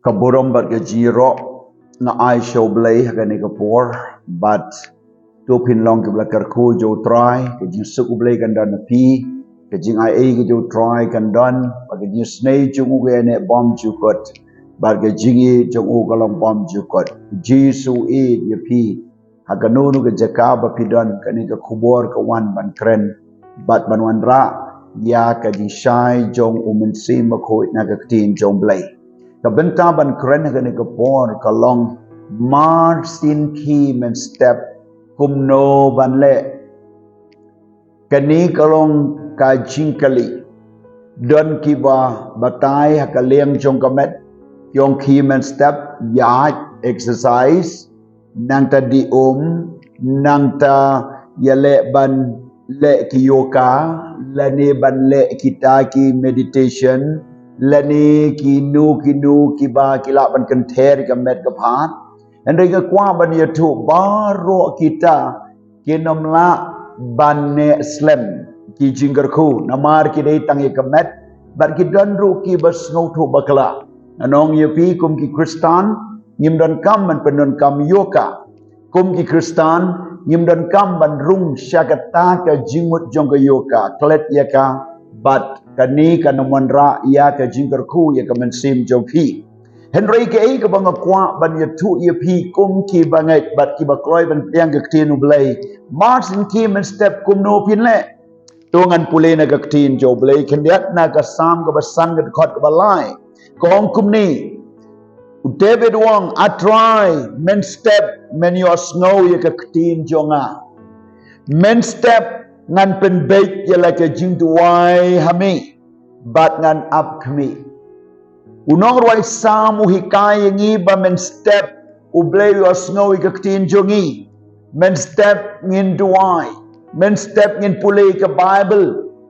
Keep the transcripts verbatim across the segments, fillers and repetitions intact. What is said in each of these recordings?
Ka burom bad ka jingïaroh nga ai sha U Blei ha kane ka por, bad to phin long kiba la kyrkhu jong U Trai. Ka jingsuk U Blei kan don na phi, ka jingai ei ka jong U Trai kan don, bad ka jingisnei jong u ka ïaineh bymjukut, bad ka jingïeit jong u ka long bymjukut. U Jisu u ïeit ïa phi. Ha kano kano ka jaka ba phi don, kane ka khubor ka wan ban kren bad ban wanrah ïa ka jingshai jong U Mynsiem Bakhuid na ka ktien jong U Blei. Ka bynta ban kren ha kane ka por ka long, mar sien khie mynstep kumno ban leh. Kane ka long ka jingkylli. Don kiba batai ha ka liang jong ka met, ki ong khie mynstep, ïaid, exercise, nangta dih um, nangta ïaleh ban leh ki yoga, lane ban leh kita ki meditation, lane kino kino kiba ki lah ban kynther ïa ka met ka phad. Hynrei nga kwah ban ïathuh, baroh kita kin ym lah ban neh slem ki jingkyrkhu, namar ki dei tang ïa ka met, bad ki don ruh kiba sngewthuh bakla. Ngan ong ïa phi, kum ki Khristan ngim donkam ban pyndonkam yoga. Kum ki Khristan ngim donkam ban rung sha kata ka jingmut jong ka yoga, klet ïa ka, bad kane kan ym wanrah ïa ka jingkyrkhu ïa ka mynsiem jong phi. Hynrei kaei kaba nga kwah ban ïathuh ïa phi kum kiba ngeit bad kiba kloi ban pdiang ka ktien U Blei, mar sien khie mynstep kumno phin leh. To ngan pule na ka ktien jong U Blei, khyndiat na ka Salm kaba san, ka dkhot kaba lai. Ka ong kumne: U David u ong, A Trai, mynstep men ïohsngew ïa ka ktien jong nga. Mynstep ngan pynbeit ïa la ka jingduwai ha me, bad ngan ap khmih. U nongrwai Salm u hikai ïa ngi ba mynstep U Blei u ïohsngew ïa ka ktien jong ngi. Mynstep ngin duwai, mynstep ngin pule ïa ka Baibl,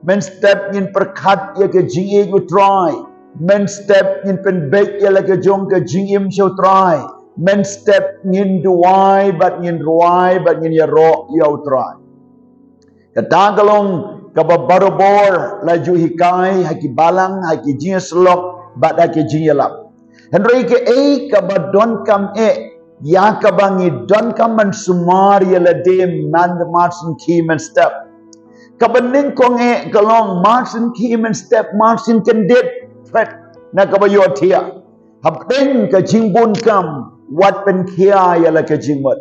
mynstep ngin pyrkhat ïa ka jingïeit U Trai, mynstep ngin pynbeit ïa la ka jong ka jingim sha U Trai, mynstep ngin duwai bad ngin rwai bad ngin ïaroh ïa U Trai. Kata ka long kaba barabor la ju hikai ha ki balang, ha ki jingïasyllok bad ha ki jingïalap. Hynrei kaei kaba donkam eh, ïa kaba ngi donkam ban sumar ïa lade man, mar sien khie mynstep. Kaba nyngkong eh ka long, mar sien khie mynstep, mar sien kyndit, threat, na kaba ïohthiah. Hapdeng ka jingbun kam, wat pynkhia ïa la ka jingmut.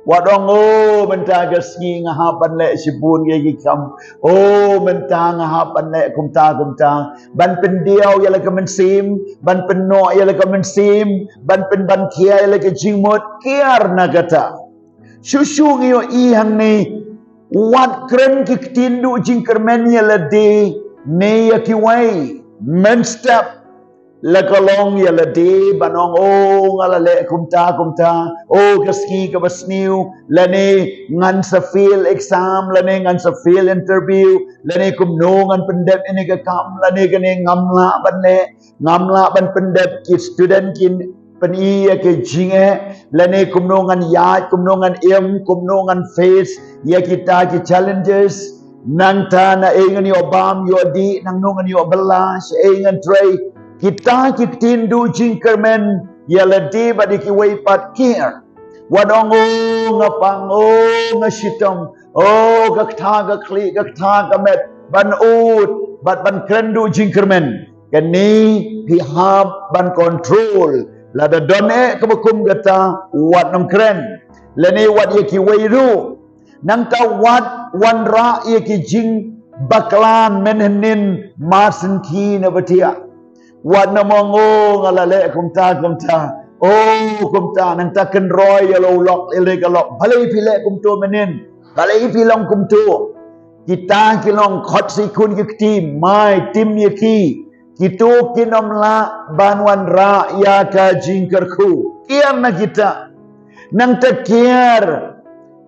Wat ong, o, mynta ka sngi nga hap ban leh shibun ïa ki kam. O, mynta nga hap ban leh kumta kumta. Ban pyndiaw ïa la ka mynsiem, ban pynnoh ïa la ka mynsiem, ban pynban khia ïa la ka jingmut, kiar na kata. Shuh shuh ngi ïohi hangne, wat kren ki ktien duh jingkyrmen ïa lade, ne ïa kiwei. Mynstep la ka long ïa lade ban ong, o, nga la leh kumta kumta, o, ka sngi kaba sniew, lane ngan sa fail exam, lane ngan sa fail interview, lane kumno ngan pyndep ïa kane ka kam, lane kane ngam lah ban leh, ngam lah ban pyndep, ki student kin pyni ïa ka jingeh, lane kumno ngan ïaid, kumno ngan im, kumno ngan face ïa kita ki challenges. Nangta naei ngan ïoh bam ïoh dih, nangno ngan ïoh bylla, shaei ngan trei. Kita ki ktien duh jingkyrmen ïa lade bad ïa kiwei pat, kiar. Wat ong, o, nga pang, o, nga shitom, o, ka ktha ka khlieh, ka ktha ka met, ban ud bad ban kren duh jingkyrmen. Kane phi hap ban control. Lada don eh kaba kum kata, wat nym kren. Lane wat ïa kiwei ruh. Nangta wat wanrah ïa ki jingbakla mynhynnin, mar sien khie na ba thiah. Wat nym ong, o, nga la leh kumta kumta, o, kumta, nangta kynroi ïa la u lok, ïa la ka lok. Balei phi leh kumto mynhynnin? Balei phi long kumto? Kita ki long khot shi khun ki kti, mai, tim ïa ki. Kito kin ym lah ban wanrah ïa ka jingkyrkhu. Kiar na kita. Nangta kiar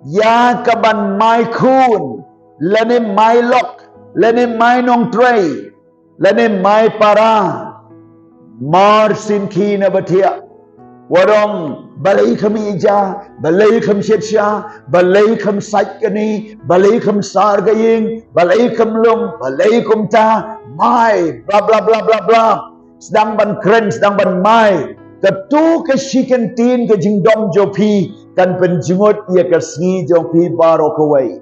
ïa ka ban mai khun, lane mai lok, lane mai nongtrei, lane mai para, mar sien khie na ba thiah. Wat ong, balei kham ïa ja, balei kham shet sha, balei kham sait kane, balei kham sar ka ïing, balei kham lum, balei kumta, mai, bla bla bla bla bla. Sdang ban kren, sdang ban mai. Kato ka shi kyntien ka jingdom jong phi kan pynjngut ïa ka sngi jong phi baroh kawei.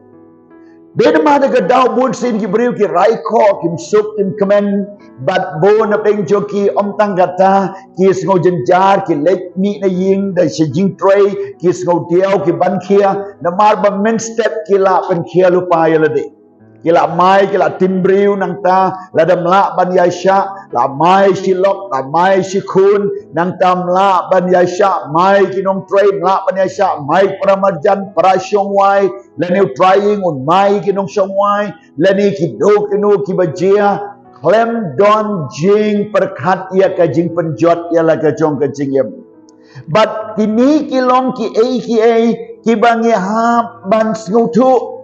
Dei namar da ka daw bun sien ki briew ki rai khoh, kim suk, kim kmen, bad bun na pdeng jong ki ym tang kata, ki sngew jynjar, ki leit mih na ïing da shi jingtrei, ki sngew diaw, ki ban khia, namar ba mynstep ki la pynkhia lypa ïa lade. Ki la mai, ki la tim briew, nangta lada ym lah ban ïaishah, la mai shi lok, la mai shi khun, nangta ym lah ban ïaishah, mai ki nongtrei, ym lah ban ïaishah, mai para marjan, para shongwai, lane u trai ïing un mai ki nongshongwai, lane kino kino kiba jia, khlem don jingpyrkhat ïa ka jingpynjot ïa la ka jong ka jingim. Bad kine ki long kiei kiei kiba ngi hap ban sngewthuh.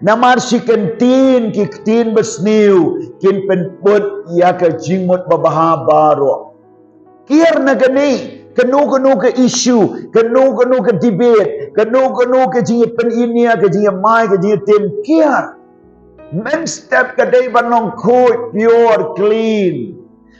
Namar shi kyntien ki ktien basniew kin pynbud ïa ka jingmut babha baroh. Kiar na kane, kano kano ka issue, kano kano ka debate, kano kano ka jingïapyniaid, ka jingïamai, ka jingïatim, kiar. Mynstep ka dei ban long khuid, pure, clean.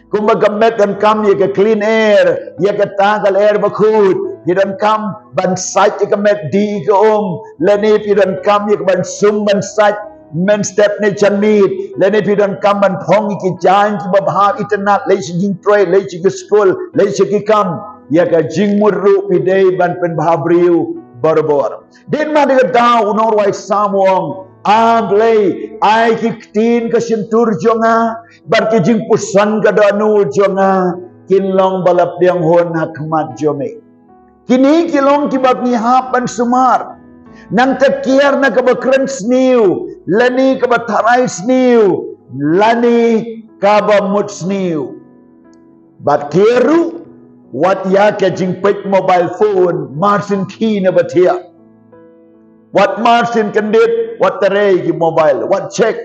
Kumba ka met donkam ïa ka clean air, ïa kata ka lyer bakhuid, phi donkam ban sait ïa ka met, dih ïa ka um, lane phi donkam ïa ka ban sum ban sait, mynstep ne janmiet, lane phi donkam ban phong ïa ki jaiñ kiba bha itynnad, leit sha jingtrei, leit sha ki skul, leit sha ki kam, ïa ka jingmut ruh phi dei ban pynbha briew barabor. Dei namar da ka daw u nongrwai Salm u ong, A Blei, ai ki ktien ka shyntur jong nga, bad ki jingpuson ka dohnud jong nga, kin long ba la pdiang hun ha khmat jong me. Kine ki long kiba ngi hap ban sumar. Nangta kiar na kaba kren sniew, lane kaba tharai sniew, lane kaba mut sniew. Bad kiar ruh, wat ïa ka jingpeit mobile phone, mar sien khie na ba thiah. Wat mar sien kyndit, wat trei ki mobile, wat check.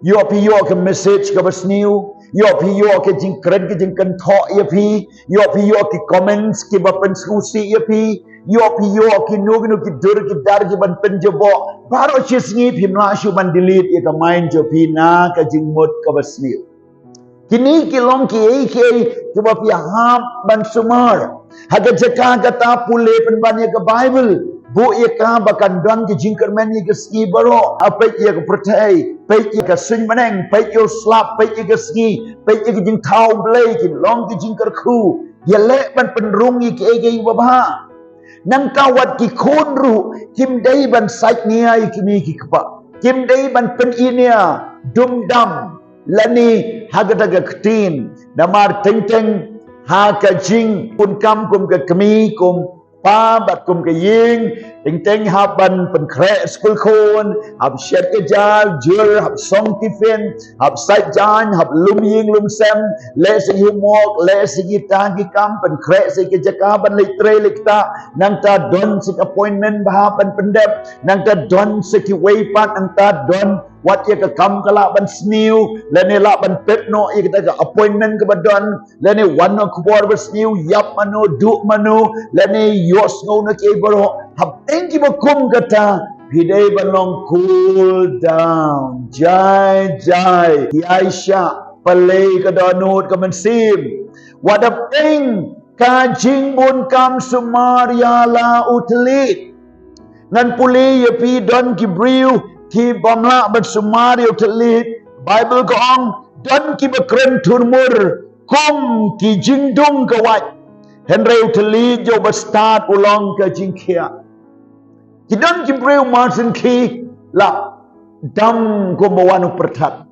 Ïoh phi ïoh ka message kaba sniew, ïoh phi ïoh ka jingkren ka jingkynthoh ïa phi, ïoh phi ïoh ki comments kiba pynsngewsih ïa phi, ïoh phi ïoh kino kino ki dur ki dar kiban pynjaboh. Baroh shi sngi phim lah shuh ban delete ïa ka mind jong phi na ka jingmut kaba sniew. Kine ki long kiei kiei kiba phi hap ban sumar. Ha ka jaka kata pule pynban ïa ka Bible. Buh ïa ka ba kan don ka jingkyrmen ïa ka sngi baroh. Ha peit ïa ka pyrthei, peit ïa ka suiñ bneng, peit ïa u slap, peit ïa ka sngi, peit ïa ka jingthaw Blei, ki long ki jingkyrkhu. Ïaleh ban pynrung ïa kiei kiei kiba bha. Nangta wat ki khun ruh kim dei ban sait nia ïa ki mei ki kpa. Kim dei ban pyninia dum dam lane ha kata ka ktien. Namar teng teng ha ka jingpynkam kum ka kmie kum pa bad kum ka ïing, teng teng hap ban pynkhreh skul khun, hap shet ka jar jur, hap song tiffin, hap sait jaiñ, hap lum ïing lum sem, leh sa ki homework, leh sa kita ki kam, pynkhreh sa ki jaka ban leit trei leit ktah, nangta don sa ki appointment ba hap ban pyndep, nangta don sa kiwei pat, nangta don wat ïa ka kam ka lah ban sniew, lane lah ban pep noh ïa kita ka appointment kaba don, lane wan noh khubor ba sniew, ïap mano, duh mano, lane ïohsngew noh kiei baroh. Hapdeng kiba kum kata, phi dei ban long cool down. Jai, jai. Ïaishah, pynleit ka dohnud ka mynsiem. Wat hapdeng ka jingbun kam sumar ïa la u thylliej. Ngan pule ïa phi, don ki briew kibym lah ban sumar ïa u thylliej. Bible ka ong, don kiba kren thurmur kum ki jingdung ka wait. Hynrei u thylliej jong u bastad u long ka jingkhiah. Ki don ki briew mar sien khie la dam kumba wan u pyrthat.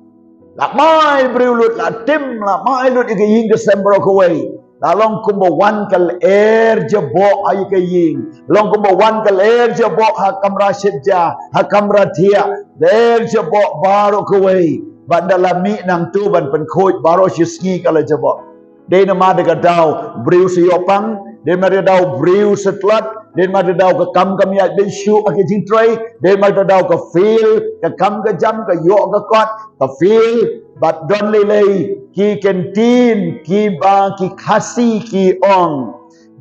La mai briew lut, la tim, la mai lut ïa ka ïing ka sem baroh kawei. La long kumba wan ka lyer jaboh ha ïa ka ïing. Long kumba wan ka lyer jaboh ha kamra shet ja, ha kamra thiah. Lyer jaboh baroh kawei. Bad ynda la mih nangtu ban pynkhuid baroh shi sngi ka la jaboh. Dei namar da ka daw briew sa ïoh pang, dei namar da ka daw briew sa tlot, dei namar da ka daw ka kam kam ïaid beit shuh ha ka jingtrei, dei namar da ka daw ka fail ka kam ka jam, ka ïoh ka kot, ka fail. Bad don lei lei ki kyntien kiba ki Khasi ki ong,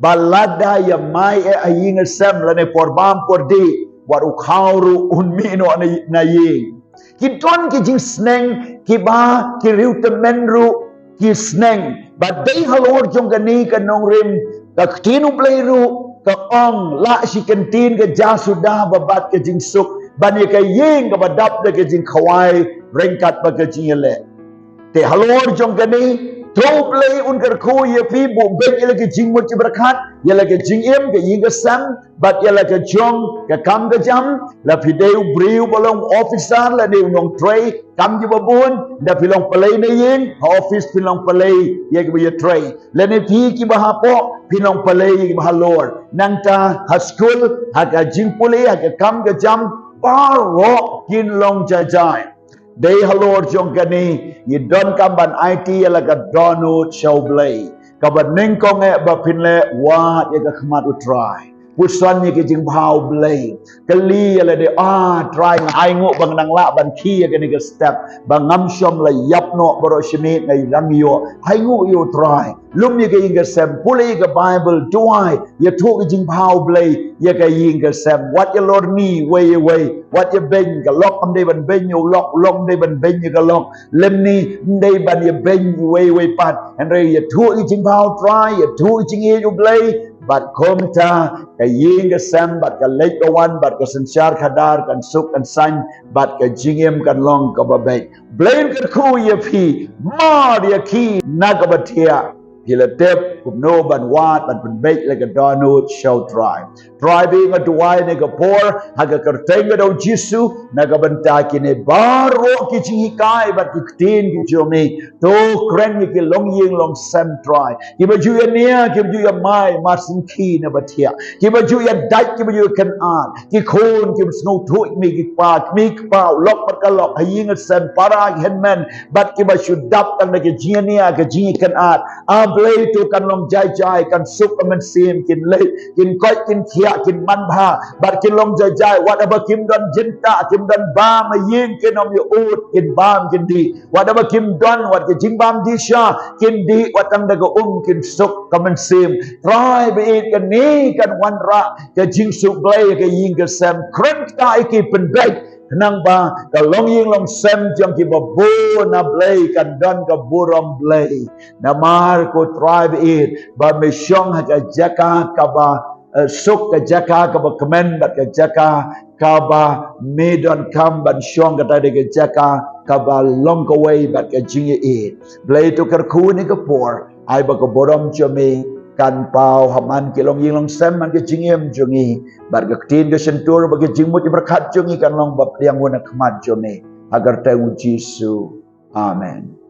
ba lada ïa mai eh ha ïing ha sem lane por bam por dih, wat u khaw ruh un mih noh na, na ïing. Ki don ki jingsneng kiba ki riew tymmen ruh ki sneng. Bad dei halor jong kane ka nongrim, ka ktien U Blei ruh ka ong, lah shi kyntien ka ja suda ba bat ka jingsuk, ban ïa ka ïing kaba dap da ka jingkhawai ryngkat bad ka jingïaleh. Te halor jong kane, to U Blei un kyrkhu ïa phi, buh beit ïa la ka jingmut jingpyrkhat, ïa la ka jingim, ka ïing ka sem, bad ïa la ka jong ka kam ka jam. La phi dei u briew ba long officer, la dei u nongtrei kam kiba bun, da phi long pynleit na ïing, ha office phi long pynleit ïa kiba ïatrei. Lane phi kiba hapoh, phi long pynleit ïa kiba halor. Nangta ha skul, ha ka jingpule, ha ka kam ka jam, baroh kin long jai jai. Dei halor jong kane, ngi donkam ban aiti ïa la ka dohnud sha U Blei. Kaba nyngkong eh ba phin leh, wad ïa ka khmat U Trai. Puson ïa ka jingbha U Blei. Kylli ïa lade, ah Trai, nga ainguh ba nga nang lah ban khie ïa kane ka step, ba ngam shym la ïap noh baroh shi miet, nga dang ïoh. Ainguh ïa U Trai. Lum ïa ka ïing ka sem, pule ïa ka Baibl, duwai, ïathuh ka jingbha U Blei ïa ka ïing ka sem. Wat ïalorni wei ïa wei, wat ïabeiñ, ka lok ym dei ban beiñ ïa u lok, u lok ym dei ban beiñ ïa ka lok. Lymne ym dei ban ïabeiñ wei wei pat. Hynrei ïathuh ïa ka jingbha U Trai, ïathuh ïa ka jingïeit U Blei. Bad kumta ka ïing ka sem, bad ka leit ka wan, bad ka synshar khadar kan suk kan saiñ, bad ka jingim kan long kaba beit. Blei un kyrkhu ïa phi, mar ïa ki na kaba thiah. Phi la tip kumno ban wad, ban pynbeit la ka dohnud sha U Trai. Trai ba ïeit, nga duwai ha kane ka por, ha ka kyrteng ka jong U Jisu, na ka bynta kine baroh ki jinghikai bad ki ktien ki jong me. To kren ïa ki longïing longsem Trai. Kiba ju ïania, kiba ju ïamai, mar sngewthuh na ba thiah. Kiba ju ïadait, kiba ju ïakynad. Ki khun, kiba sngewthuh ïa ki kpa, ki kpa, u lok bad ka lok, ha ïing ha sem, para ki hynmen, bad kiba shu dap tang da ki jingïania, ki jingïakynad. A Blei to kan long jai jai, kan suk ka mynsiem, kin leit, kin koit, kin thiah, kin manbha, bad kin long jai jai, wat haba kim don jingtah, kim don bam ha ïing, kin ym ïoh ud, kin bam, kin dih. Wat haba kim don, wat ka jingbam dih sha, kin dih, wat tang da ka um, kin suk ka mynsiem. Trai ba ïeit, kane kan wanrah ka jingsuk Blei ha ka ïing ka sem, kren ïa ki pynbeit. Khnang ba ka longïing longsem jong kiba bun na Blei kan don ka burom Blei. Namar ko Trai ba ïeit, ba me shong ha ka jaka kaba, eh, suk, ka jaka kaba kmen, bad ka jaka kaba me donkam ban shong, kata dei ka jaka kaba long kawei bad ka jingïeit. Blei to kyrkhu ha kane ka por, ai ba ka burom jong me kan paw ha man ki longïing longsem, man ka jingim jong ngi, bad ka ktien ka shyntur bad ka jingmut jingpyrkhat jong ngi kan long ba pdiang ha khmat jong me. Ha ka kyrteng U Jisu. Amen.